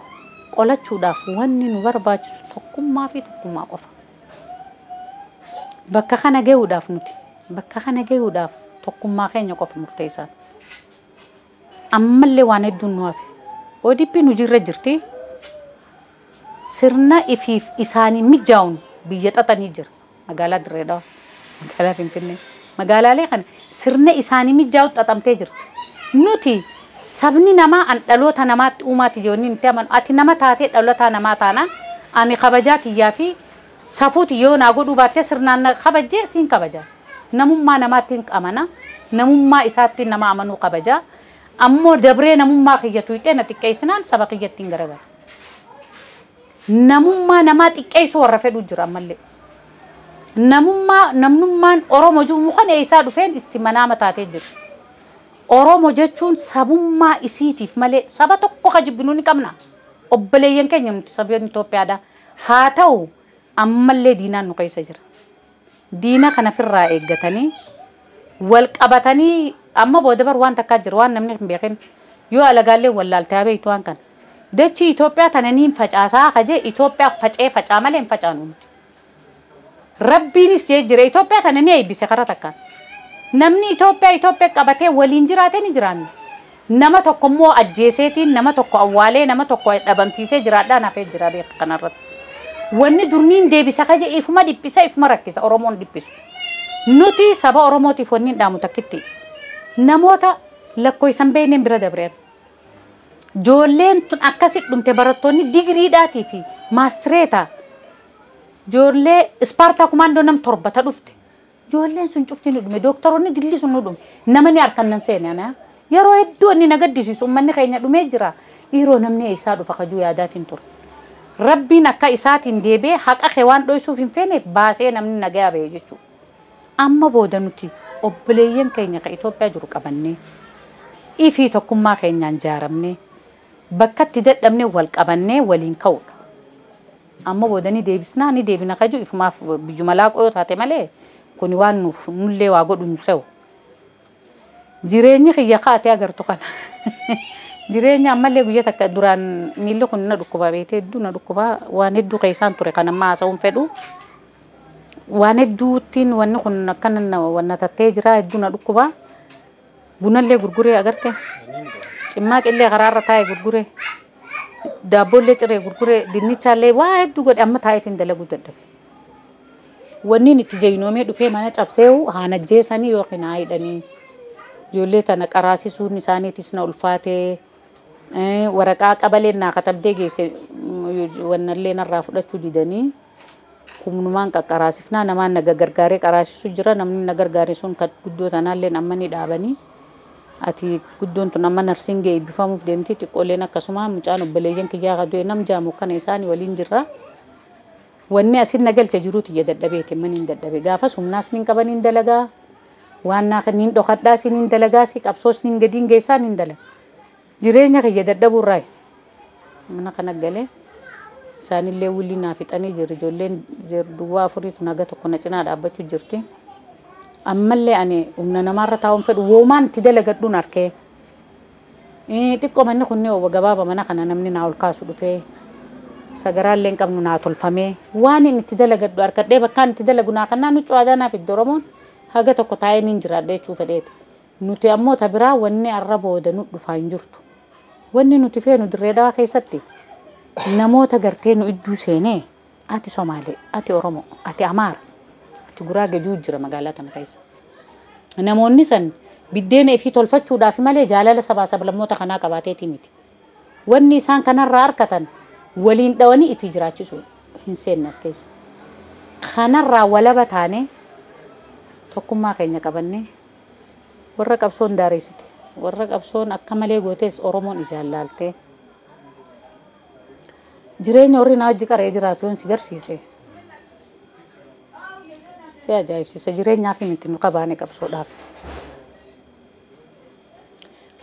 qolachuudhaaf wanni nu barbaachisu tokkummaa fi tokkummaa qofa. Bakka kana gahuudhaaf nuti bakka kana gahuudhaaf tokkummaa keenya qofa murteessaa. Ammallee waan hedduun nu hafe. ODP'n hojiirra jirti. Sirna ifiif isaanii mijaa'uun biyya xaxanii jira. Magaalaa Dirree Dhawaa, magaalaa Finfinnee, magaalaalee kana sirna isaanii mijaa'u xaxamtee jirti. Nuti sabni namaa an dhaloota namaatti uumaati joonni nuti amanu ati nama taatee dhaloota namaa taanaan ani kabajaa tiyyaa fi safuuti yoo naa godhuu baattee sirnaan na kabajjee siin kabaja. Namummaa namaatti hin amana. Namummaa isaatti nama amanuu kabaja. Ammoo dabree namummaa kiyyatu hiixee na xiqqeessinaan saba kiyyatti hin garagara. Namummaa namaa xiqqeessuu warra fedhu jira ammallee. Namummaa namnummaan Oromoo jiru mukan eessaa dhufeen itti manaama taatee jiru. Oromoo jechuun sabummaa isiitiif malee saba tokko ka jibbinuu ni qabna. Obboleeyyan keenya nuti saboonni Itoophiyaadha. Haa ta'u ammallee diinaan nu keessa jira. Diina kana ofirraa eeggatanii wal qabatanii amma booda bar waan takkaa jira waan namni hin beekin yoo alagaallee wallaaltee beektu waan kana. Dachii Itoophiyaa tana niin facaasaa kajee Itoophiyaa facee facaa malee hin facaanu nuti. Rabbiinis jee jira Itoophiyaa tana ni eebbise karaa takkaan. Namni Itoophiyaa qabatee waliin jiraatee ni jiraanne. Nama tokko immoo ajjeeseetiin nama tokko awwaalee nama tokko dhabamsiisee jiraadhaan hafee jira beeka kanarratti. Wanni durniin deebisa kaje ifuma dhiphisa ifuma rakkisa Oromoon dhiphisu. Nuti saba Oromootiif wanni hin dhaamu takkitti. Namoota lakkoofsan beekneen bira dabreera. Ijoolleen tun akkasitti dhumte barattoonni digiriidhaatii fi maastireeta. Ijoollee Ispaartaa kumaandoo nam torba ta dhufte. Ijoolleen sun cufti ni dhume doktoroonni dilli sun ni dhume namni harkaan nan seene ana. Yeroo hedduu inni na gaddisiisu uummanni keenya dhumee jira. Dhiiroo namni eessaa dhufa kajuu yaadaatiin ture. Rabbiin akka isaatiin deebi'ee haqa kee waan dhoysuuf hin feeneef baasee namni nagaa ba'e jechuudha. Amma booda nuti obboleeyyan keenya ka Itoophiyaa jiru qabannee ifii tokkummaa keenyaan jaaramnee bakka itti dadhabnee wal qabannee waliin ka'uudha. Amma booda ni deebisnaa ni deebina kajuu ifumaaf biyyuma laaqoo yoo taate malee kuni waan nuuf nullee waa godhu nu se'u. Jireenyi kiyya kaatee agartu kana. Jireenya ammallee guyyaa takka duraan miilli kun na dhukkubaa beekte hedduu na dhukkubaa waan hedduu keessaan ture kan amma haasa'uun fedhu. Waan hedduuttiin wanni kun akkana wanna tattee jira hedduu na dhukkubaa. Bunallee gurguree agarte. Cimmaaqillee karaarra taa'e gurguree. Daabboollee ciree gurguree dinnichaallee waa hedduu godhe amma taa'eetiin dalaguu dadhabe. Wanni itti jayinoomee dhufee mana cabseehu haa ajjeesanii yookiin haa hidhanii. Ijoollee tana qaraasisuun isaaniitis na ulfaatee waraqaa qabaleen naa katabdee geesse wannallee narraa fudhachuu didanii humnumaan qaqqaraasifnaa namaan na gargaaree qaraasisu jira namni na gargaare sun kan guddoo tanaallee amma ni dhaabanii ati guddoon tun amma narsingee eebbifamuuf deemti xiqqooleen akkasuma mucaan obboleeyyan kiyyaa ka du'e nam jaamu kana isaanii waliin jirra. Wanni asin na galche jiruuti iyya dadhabeeti man hin dadhabe gaafas humnaas nin qaban hin dalagaa waan naa nin dhokadhaas nin dalagaas qabsoos nin gadiin geessaa nin dalaga. Jireenya kiyya dadhabuurraa mana kana galee isaanillee wulii naa fixanii jiru ijoolleen duwwaa afuriitu naga tokko na cinaa dhaabbachuu jirti. Ammallee ani humna namaarra taa'uun fedhu woomaan itti dalagadhuun arkee. Xiqqoo manni kunni gabaaba mana kana namni naa ol kaasu dhufee sagaraallee hin qabnu naa tolfamee waan inni itti dalagadhu harkadhee bakkaan itti dalagu naa kannaa nuccuu aadaa naaf itti Oromoon haga tokko taa'ee niin jiraadha jechuu fedheeti. Nuti ammoo ta biraa wanni arra booda nu dhufaa hin jirtu. Wanni nuti feenu dirree dhawaa keessatti namoota gartee nu idduu seenee ati Somaalee, ati Oromoo, ati Amaara, ati Guraagee juu jira magaalaa tana keessa. Namoonni san biddeena ifii tolfachuudhaaf malee jaalala sabaa sablammoota kanaa qabaateetii miti. Wanni isaan kanarraa harkatan waliin dhawanii ifii jiraachisuu hin seenne as keessa. Kanarraa walaba taanee tokkummaa keenya qabannee warra qabsoon daareessite warra qabsoon akka malee gootees Oromoon ijaan laaltee jireenya warri na wajji qaree jiraatu yoon si garsiise si ajaa'ibsiisa jireenyaaf miti nu qabaane qabsoodhaaf.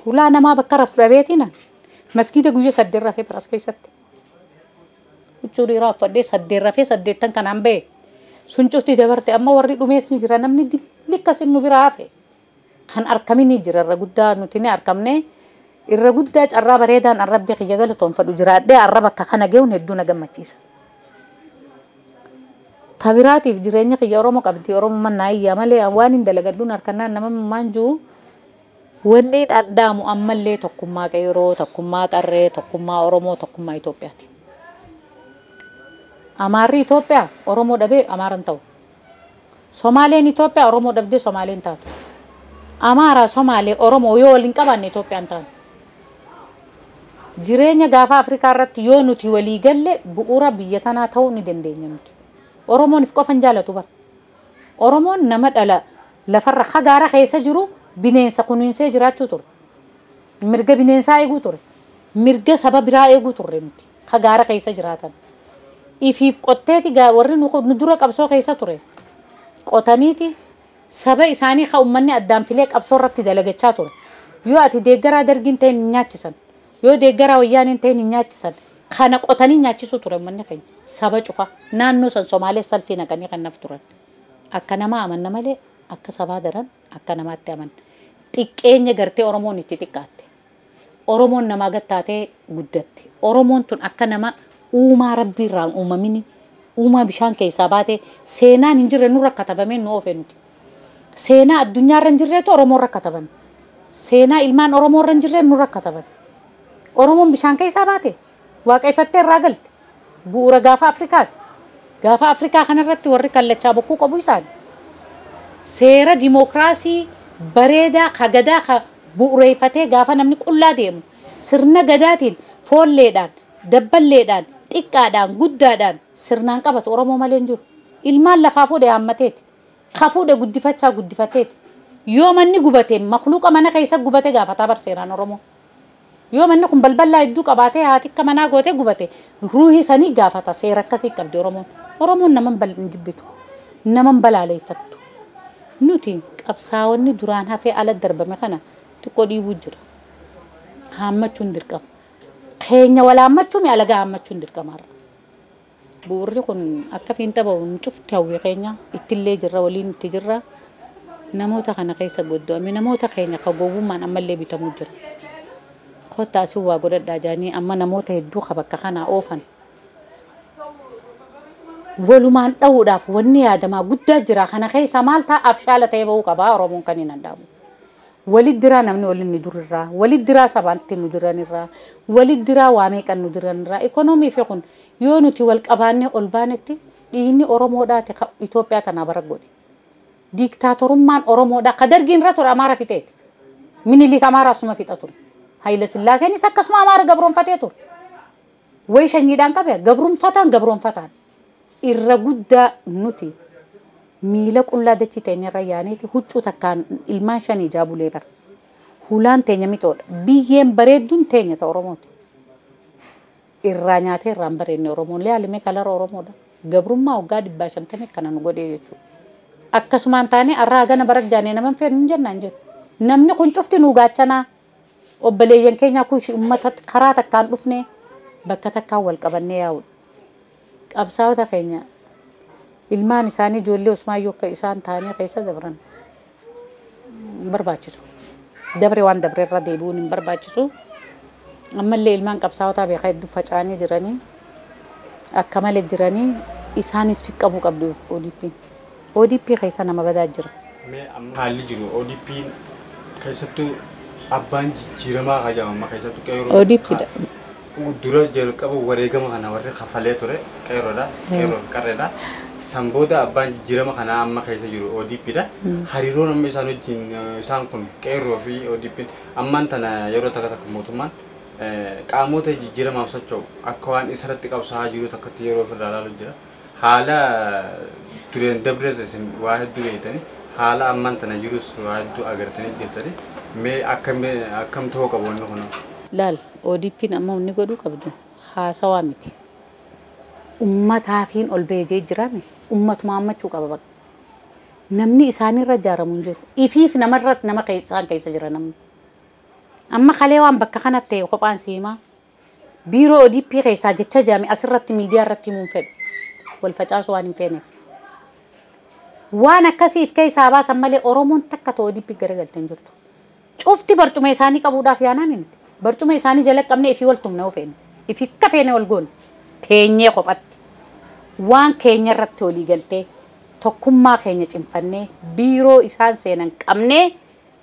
Hulaa namaa bakka rafu dhabeetiin maskiida guyya 8 rafee as keessatti. Huccuu dhiiraa uffadhee 8 rafee 8 kanaan ba'e sun cufti dabarte amma warri dhumees ni jira namni dillikkas nu biraa hafe. Kan arkamin ni jira irra guddaa nuti ni arkamne irra guddaa carraa bareedaan arrabbi kiyya galatoonfadhu jiraadhee arra bakka kana ge'uun hedduu na gammachiisa. Tabiraatiif jireenya kiyya Oromoo qabdi Oromoo mannaa iyyaa malee waan hin dalagadhuun harkannaan nama maan jiru wanni dhadhaamu ammallee tokkummaa qeeroo tokkummaa qarree tokkummaa Oromoo tokkummaa Itoophiyaati. Amaarri Itoophiyaa Oromoo dhabee Amaara hin ta'u. Somaaleen Itoophiyaa Oromoo dhabdee Somaaleen taatu. Amaara Somaalee Oromoo yoo waliin qabaanne Itoophiyaan taatu. Jireenya gaafa Afrikaa irratti yoo nuti walii galle bu'uura biyya tanaa ta'uu ni dandeenya nuti. Oromoon if qofa hin jaalatu bara. Oromoon nama dhala lafarra hagaara keessa jiru bineensa kunuunsee jiraachuu ture. Mirga bineensaa eeguu ture. Mirga saba biraa eeguu turre nuti hagaara keessa jiraatan. Ifiif qotteeti warri nu dura qabsoo keessa ture. Qotaniiti saba isaanii ka uummanni addaan filee qabsoo irratti dalagachaa ture. Yoo ati deeggaraa dargiin ta'in hin nyaachisan. Yoo deeggaraa wayyaaniin ta'in hin nyaachisan. Kana qotanii nyaachisuu ture uummanni keenya. Saba cufa naannoo san Somaalee salfii naqanii kan naf turan. Akka namaa amanna malee akka sabaa daran akka namaatti amanna. Xiqqeenya gartee Oromoon itti xiqqaatte. Oromoon namaa gattaatee guddatte. Oromoon tun akka nama uumaa rabbii irraan uumamini uumaa bishaan keessaa baate seenaan hin jirre nurra katabamee nu oofe nuti. Seenaa addunyaarra hin jirreetu Oromoorra katabame. Seenaa ilmaan Oromoorra hin jirre nurra katabame. Oromoon bishaan keessaa baate waaqeffattee irraa galte. Bu'uura gaafa Afrikaati. Gaafa Afrikaa kanarratti warri kallachaa bokkuu qabu isaani. Seera dimookiraasii bareedaa ka gadaa ka bu'uureeffatee gaafa namni qullaa deemu sirna gadaatiin foolleedhaan dabballeedhaan xiqqaadhaan guddaadhaan sirnaan qabatu Oromoo malee hin jiru. Ilmaan lafaa fuudhee haammateeti. Ka fuudhee guddifachaa guddifateeti. Yoo manni gubate makluuqa mana keessa gubate gaafataa barseeraan Oromoo. Yoo manni kun balbalaa hedduu qabaatee haati akka manaa gootee gubate ruuhii sanii gaafata seera akkasii qabdi Oromoon. Oromoon nama hin jibbitu. Nama hin balaaleeffattu. Nuti qabsaa'onni duraan hafee ala darbame kana xiqqoo dhiibuu jira. Haammachuun dirqama. Keenya wal haammachuu mi alagaa haammachuun dirqama har'a. Bu'uurri kun akka fiinxa ba'u nu cufti hawwii keenya ittillee jirra waliin itti jirra. Namoota kana keessa goddo'ame namoota keenya ka gowwummaan ammallee bitamuu jira. Kottaa asii waa godhadhaa jaanii amma namoota hedduu ka bakka kanaa oofan. Walumaan dha'uudhaaf wanni yaadamaa guddaa jira kana keessa maal ta'a abshaala ta'ee ba'uu qabaa Oromoon kan hin danda'amu. Walit diraa namni waliin nu durirraa, walit diraa sabaatti nu diranirraa, walit diraa waa meeqan nu diranirraa. Ikonoomii fi kun yoo nuti wal qabaannee ol baanetti Dhiigni Oromoodhaati Itoophiyaa tanaa bara godhe. Diktaatorummaan Oromoodhaa ka dargiin irra ture Amaara fixeeti. Minilik Amaaraa asuma fixa ture. Hayila Sillaaseenis akkasuma Amaara gabroonfatee ture. Wayi shanyiidhaan qabe gabroonfataan gabroonfataan. Irra guddaa nuti miila qullaa dachii teenya irra yaaneeti huccuu takkaan ilmaan shanii jaabulee bara. Hulaan teenya mixoodha. Biyyeen bareedduun teenya ta Oromooti. Irraa nyaatee irraan bareedne Oromoon laalimee kalara Oromoodha. Gabrummaa waggaa 150 kana nu godhee jechuudha. Akkasumaan taanee arraa gana barak jaanee nama hin feenu hin jennaan jedhu. Namni kun cufti nu gaachanaa. Obboleeyyan keenya kun uummata karaa takkaan dhufnee bakka takkaan wal qabannee yaa'udha. Qabsaa'ota keenya ilmaan isaanii ijoollee Usmaayyoo akka isaan taa'anii keessa dabran hin barbaachisu. Dabre waan dabre irra deebi'uun hin barbaachisu. Ammallee ilmaan qabsaa'otaa beekaa hedduu faca'anii jiranii akka malee jiranii isaanis fiqqabuu qabdu ODP'n. ODP keessa nama badaa jira. Mee amma haalli jiru ODP'n keessattuu abbaan jijjiiramaa kajaama amma keessattuu qeerroo. ODP dha. Dura jalqaba wareegama kana warri kafalee ture qeerroodha. Qeerroo fi qarreedha. San booda abbaan jijjiirama kanaa amma keessa jiru ODP dha. Hariiroon amma isaan wajjin isaan kun qeerroo fi ODP ammaan tana yeroo takka takka mootummaan qaamota jijjiiramaaf socho'u akka waan isarratti qabsaa'aa jiru takkatti yeroo ofirraa ilaalu jira. Haala dureen dabrees isin waa hedduu beektanii haala ammaan tana jirus waa hedduu agartanii jirtanii mee akkam ta'uu qabu wanni kun? Laal ODP'n amma wanni godhuu qabdu haasawaa miti. Uummataafiin ol beejee jiraame uummatuma hammachuu qaba bakka. Namni isaanirra ijaaramu hin jiru. Ifiif namarra nama isaan keessa jira namni. Amma kalee waan bakka kanatti ta'e kophaan siimaa biiroo ODP keessaa jecha jaame asirratti miidiyaa irratti himuun fedhu. Wal facaasu waan hin feeneef. Waan akkasiif keessaa baasan malee Oromoon takka ta'e ODP garagalte hin jirtu. Cufti barcuma isaanii qabuudhaaf yaanaa miti. Barcuma isaanii jala qabnee ifii wal tumne ofeene. Ifii akka feene wal goone. Teenyee kophatti. Waan keenya irratti walii galtee tokkummaa keenya cimfannee biiroo isaan seenan qabnee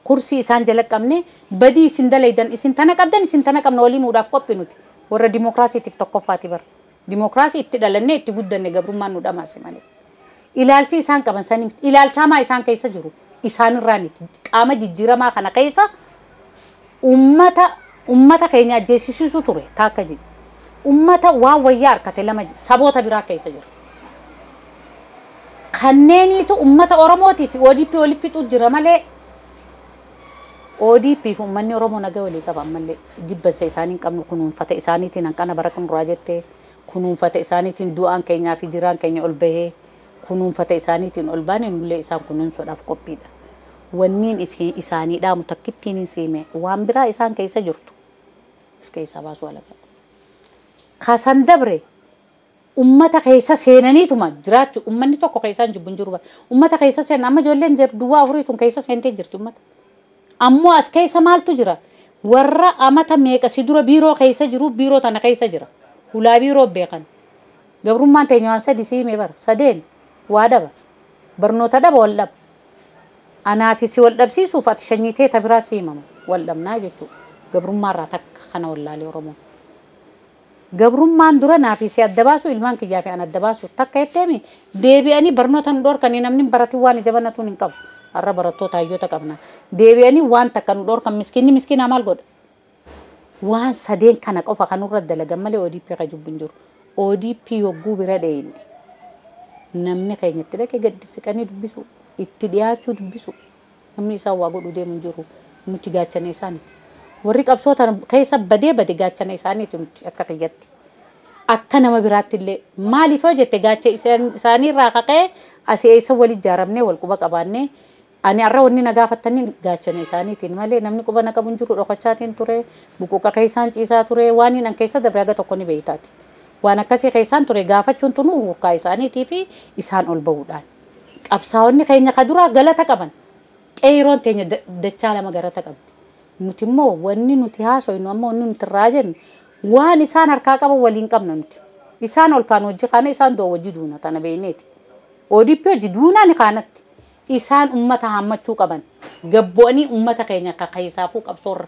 kursii isaan jala qabnee badii isin dalaydan isin tana qabdan isin tana qabna walii muudhaaf qophii nuti. Warra dimookiraasiitiif tokkoffaati bara. Dimookiraasii itti dhalannee itti guddanne gabrummaan nu dhamaase malee. Ilaalchi isaan qaban sanii miti. Ilaalcha hamaa isaan keessa jiru isaanirraa miti. Qaama jijjiiramaa kana keessa uummata keenya ajjeesisiisuu ture taakka jedhu. Uummata waan wayyaa harkate lama saboota biraa keessa jira. Kanneeniitu uummata Oromootii fi ODP walitti fixuu jira malee ODP fi uummanni Oromoo nagaa walii qaba ammallee jibbansa isaanii hin qabnu kunuunfata isaaniitiin hanqana bara xumuraa jettee kunuunfata isaaniitiin du'aan keenyaa fi jiraan keenya ol bahee kunuunfata isaaniitiin ol baane nullee isaan kunuunsuudhaaf qophiidha. Wanniin isaanii dhaamu takkittiin hin siime waan biraa isaan keessa jirtu of keessaa baasuu alaga. Kasan dabre ummata keessa seenaniituma jiraachuu uummanni tokko keessaan jibbu hin jiru. Ummata keessa seenan amma ijoolleen duwwaa afurii tun keessa seentee jirti ummata. Ammoo as keessa maaltu jira? Warra amata meeqa si dura biiroo keessa jiru biiroo tana keessa jira. Hulaa biiroo beekan. Gabrummaan teenya waan sadi siimee bara. Sadeen waa dhaba. Barnoota dhaba wal dhaba. Anaa fi si wal dhabsiisuuf ati shanyitee ta biraa siimama. Wal dhabnaa jechuudha. Gabrummaarraa takka kana wallaalee Oromoon. Gabrummaan dura naa fi si adda baasu ilmaan kiyyaa fi an adda baasu takka jetteemi deebi'anii barnoota nu dhorkanii namni baratiin waan ija banatuun hin qabu. Har'a barattoota hayyoota qabna. Deebi'anii waan takka nu dhorkan miskiinni miskiinaa maal godha? Waan sadeen kana qofa kanurra dalagan malee ODP ka jibbu hin jiru. ODP yogguu bira dheeyne namni keenya itti dhaqee gadi siqanii dubbisu itti dhiyaachuu dubbisu namni isaan waa godhuu deemu hin jiru nuti gaachana isaaniiti. Warri qabsoo tana keessa badee bade gaachana isaaniiti nuti akka kiyyatti. Akka nama biraatti illee maaliif yoo jette gaacha isaaniirraa kaqee asii eessa wal ijaaramnee wal quba qabaannee ani har'a wanni na gaafattanii gaachana isaaniitiin malee namni quba na qabu hin jiru dhokachaatiin ture buquuqa keessaan ciisaa ture waan hin keessa dabre haga tokko ni beeytaati. Waan akkasii keessaan ture gaafachuun tunu hurkaa isaaniitii fi isaan ol bahuudhaan. Qabsaa'onni keenya ka duraa galata qaban qeeroon teenya dachaa lama galata qabdi. Nuti immoo wanni nuti haasofnu amma wanni nuti irraa jennu waan isaan harkaa qaban waliin qabna nuti. Isaan ol kaan hojii kaana isaan du'a hojii duuna tana beekneeti. ODP hojii duunaa ni kaanatti. Isaan uummata hammachuu qaban gabbo'anii uummata keenya ka keessaafuu qabsoorra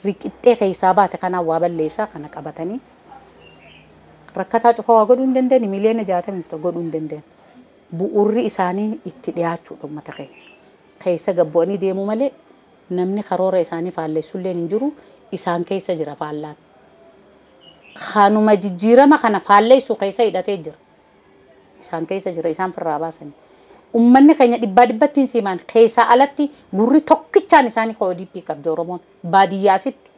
riqixxee keessaa baate kanaan waa balleessaa kana qabatanii Rakkataa cufa waa godhuu hin dandeenye miliyoona 60 godhuu hin dandeenye. Bu'uurri isaanii itti dhiyaachuudha uummata keenya. Keessa gabbu'anii deemuu malee namni karoora isaanii faalleessullee hin jiru isaan keessa jira faallaan. Kanuma jijjiirama kana faalleessu keessa hidhatee jira. Isaan keessa jira isaan firraa baasanii. Uummanni keenya dhibbaa dhibbattiin siimaan keessaa alatti gurri tokkichaan isaanii ODP qabdi Oromoon baadiyyaasitti.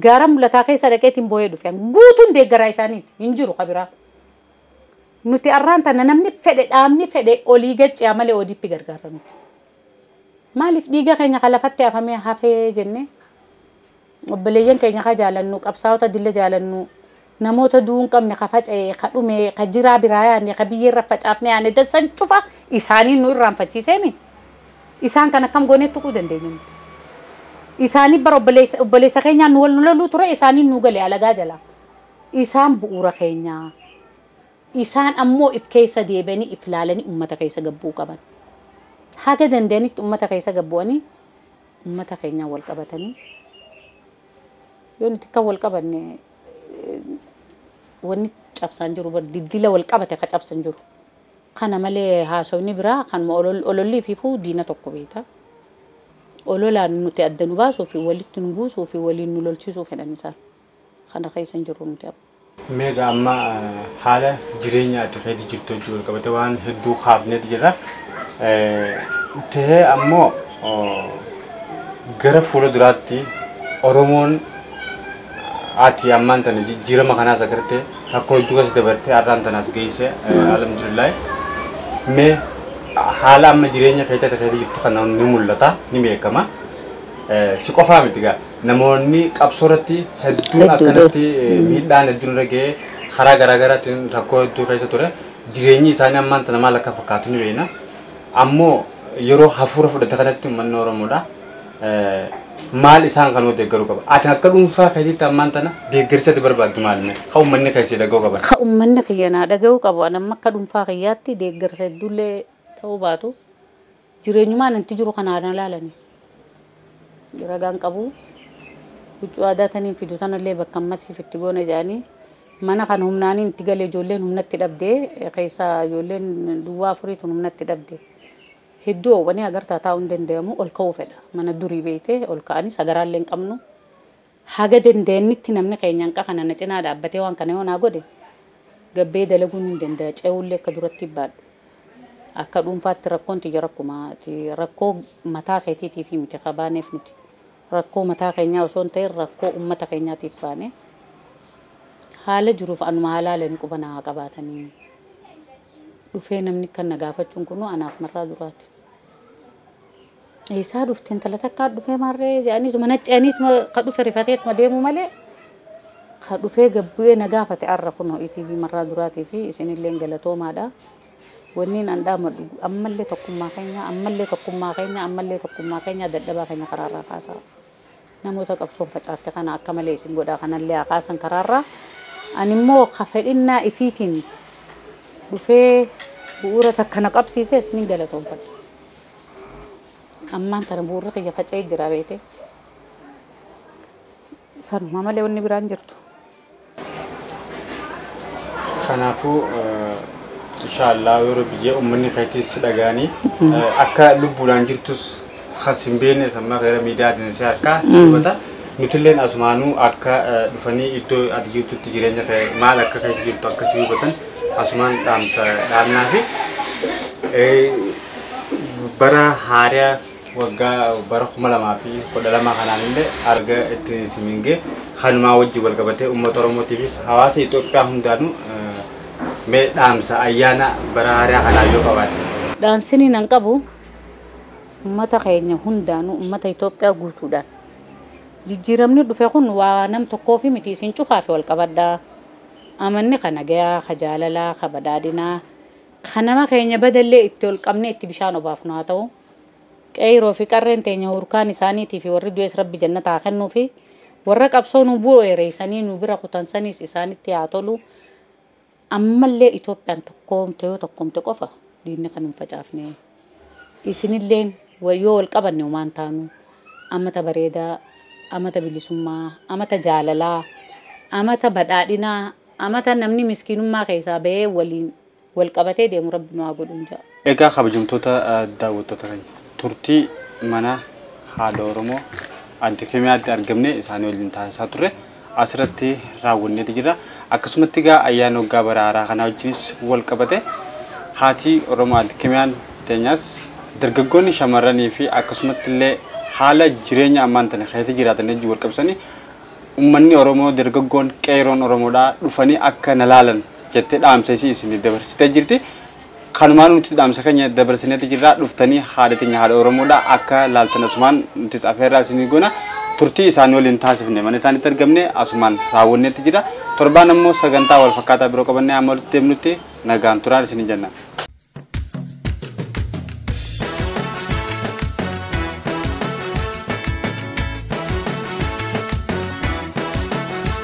Gaara mul'ataa keessa dhaqeetiin boo'ee dhufe guutuun deeggaraa isaaniiti hin jiru kabiraa. Nuti arraan tana namni fedhe dhaabni fedhe olii gacciyaa malee ODP gargaara nuti. Maaliif dhiiga keenya kan lafatti hafamee hafee jennee obboleeyyan keenya ka jaalannu qabsaa'ota dilla jaalannu namoota du'uu hin qabne ka faca'e ka dhume ka jiraa biraa yaanne ka biyyeerra facaafne yaanne dansan cufa isaanii nu irraanfachiiseemi. Isaan kan akkam goonee tuquu dandeenya. Isaanii bara obboleessa keenyaan nu wal loluu ture isaanii nu gale alagaa jala. Isaan bu'uura keenyaa. Isaan ammoo if keessa deebi'anii if laalanii uummata keessa gabbuu qaban. Haga danda'anitti uummata keessa gabbu'anii uummata keenyaan wal qabatanii yoo nuti kan wal qabanne wanni cabsaan jiru bar diddila wal qabate ka cabsan jiru. Kana malee haasofni biraa kanuma olollii fi diina tokko beekta. Ololaan nuti adda nu baasuu fi walitti nu buusuu fi waliin nu lolchiisuu fedhan isaan. Kana keessa hin jirru nuti amma. Meeqa amma haala jireenya ati keessa jirtu wajjin wal qabate waan hedduu kaafneeti jira. Ta'ee ammoo gara fuula duraatti Oromoon ati ammaan tana jijjiirama kanaas agartee rakkoo hedduu keessa dabartee har'aan tanaas geesse alhamdulillah. Mee haala amma jireenya keessa keessa jirtu kana ni mul'ata ni beekama. Si qofaa miti gaa namoonni qabsoo irratti hedduun akkanatti miidhaan hedduun irra ga'ee karaa garaagaraatiin rakkoo hedduu keessa ture jireenyi isaanii ammaan tana maal akka fakkaatu ni beekna. Ammoo yeroo hafuura fudhate kanatti uummanni Oromoodha. Maal isaan kan deeggaruu qaba? Ati akka dhuunfaa keetiitti ammaan tana deeggarsa ati barbaaddu maal inni? Ka uummanni keessi dhaga'uu qaban. Ka uummanni kiyya naa dhaga'uu qabu. Ani amma akka dhuunfaa kiyyaatti deeggarsa hedduullee ta'uu baatu jireenyumaan anti jiru kanaan ilaalani. Ragaan qabu huccuu aadaa taniin fidu tanallee bakka ammasiif itti goona jedhanii mana kan humnaaniin itti galee ijoolleen humnatti dhabdee keessaa ijoolleen duwwaa afuriitu humnatti dhabdee. Hedduu oowwanii agartaa taa'uu hin danda'amu ol ka'uu fedha. Mana durii beeytee ol ka'anii sagaraallee hin qabnu. Haga dandeenyitti namni keenya hanqa kana na cinaa dhaabbatee waan kana yoo naa godhe gabbee dalaguun hin danda'a. Ce'uullee akka duratti baadhu. Akka dhuunfaatti rakkoon tiyya rakkuma rakkoo mataa keetiitiif miti qabaaneef nuti. Rakkoo mataa keenyaa osoo hin ta'in rakkoo uummata keenyaatiif baane haala jiruuf anuma haalaaleen quba naa qabaatanii dhufee namni kan na gaafachuun kunuu anaaf marraa duraati. Eessaa dhufte intala takkaa dhufee marree jedhaniituma nacceeniituma ka dhufe rifateetuma deemu malee ka dhufee gabbu'ee na gaafate arra kunoo ETV marraa duraatii fi isinillee galatoomaadha. Wanni an dhaamadhu ammallee tokkummaa keenya ammallee tokkummaa keenya ammallee tokkummaa keenya dadhabaa keenya karaarraa kaasaa. Namoota qabsoon facaafte kana akka malee isin godhaa kanallee haa kaasan karaarraa. Ani immoo ka fedhinnaa ifiitiin dhufee bu'uura takka na qabsiisee isinin galatoonfadha. Ammaan tana bu'uurri kiyya faca'ee jira beete. Sanuma malee wanni biraan jirtu. Kanaafuu inshallah yeroo biyya uummanni keetii si dhaga'anii akka lubbuudhaan jirtus kan sin beekne sammaa gara miidiyaatiin si harkaa hubata. Nutilleen asumaanuu akka dhufanii iddoo ati jirtutti jireenya kee maal akka keessa jirtu akka si hubatan asumaan dhaamnaa fi bara haaraa waggaa bara 2012 kanaan illee arga itti isiniin kanumaa wajjin wal qabatee uummata Oromootiifis hawaasa Itoophiyaa hundaanuu mee dhaamsa ayyaana bara haaraa kanaa yoo qabaatte. Dhaamsini nan qabu uummata keenya hundaanuu uummata Itoophiyaa guutuudhaan jijjiiramni dhufe kun waa nam tokkoo fi miti isin cufaa fi wal qabaddaa. Amanni kana gayaa, ka jaalalaa, ka badhaadhinaa, ka nama keenya badallee itti ol qabnee itti bishaan obaafnu haa ta'u. Qeyroo fi qarreen teenya hurkaan isaaniitii fi warri du'es rabbi jannata haa kennuu fi warra qabsoo nu bu'eereessanii nu bira kutansaniis isaanitti haa tolu. Ammallee Itoophiyaan tokkoomte yoo tokkoomte qofa diinni kan hin facaafne. Isinilleen yoo wal qabanne homaan taanu amata bareedaa, amata bilisummaa, amata jaalalaa, amata badhaadhinaa, Amata namni miskiinummaa keessaa bahee waliin wal qabatee deemu Rabbi nu haa godhuun jedha. Egaa kabajamtoota daawwattoota keenya, turtii mana haadha Oromoo Aadde Kimiyaatti argamne isaanii waliin taasisaa turre asirratti raawwanneeti jira. Akkasumatti egaa ayyaana waggaa bara haaraa kanaa wajjinis wal qabate haati Oromoo Aadde Kimiyaan teenyaas dargaggoonni shamarranii fi akkasumatti illee haala jireenya ammaan tana keessa jiraatan wajjin wal qabsanii uummanni Oromoo dargaggoon qeeroon Oromoodhaa dhufanii akka na laalan jettee dhaamsa isii isin dabarsitee jirti. Kanumaan nuti dhaamsa keenya dabarsineeti jirra, dhuftanii haadha teenya haadha Oromoodhaa akka laaltan asumaan nuti afeerraa isinii goona. Turtii isaanii waliin taasifne mana isaaniitti argamne asumaan raawwanneetti jira. Torbaan ammoo sagantaa wal fakkaataa biroo qabannee amma walitti deemnutti nagaan turaan isinii jenna.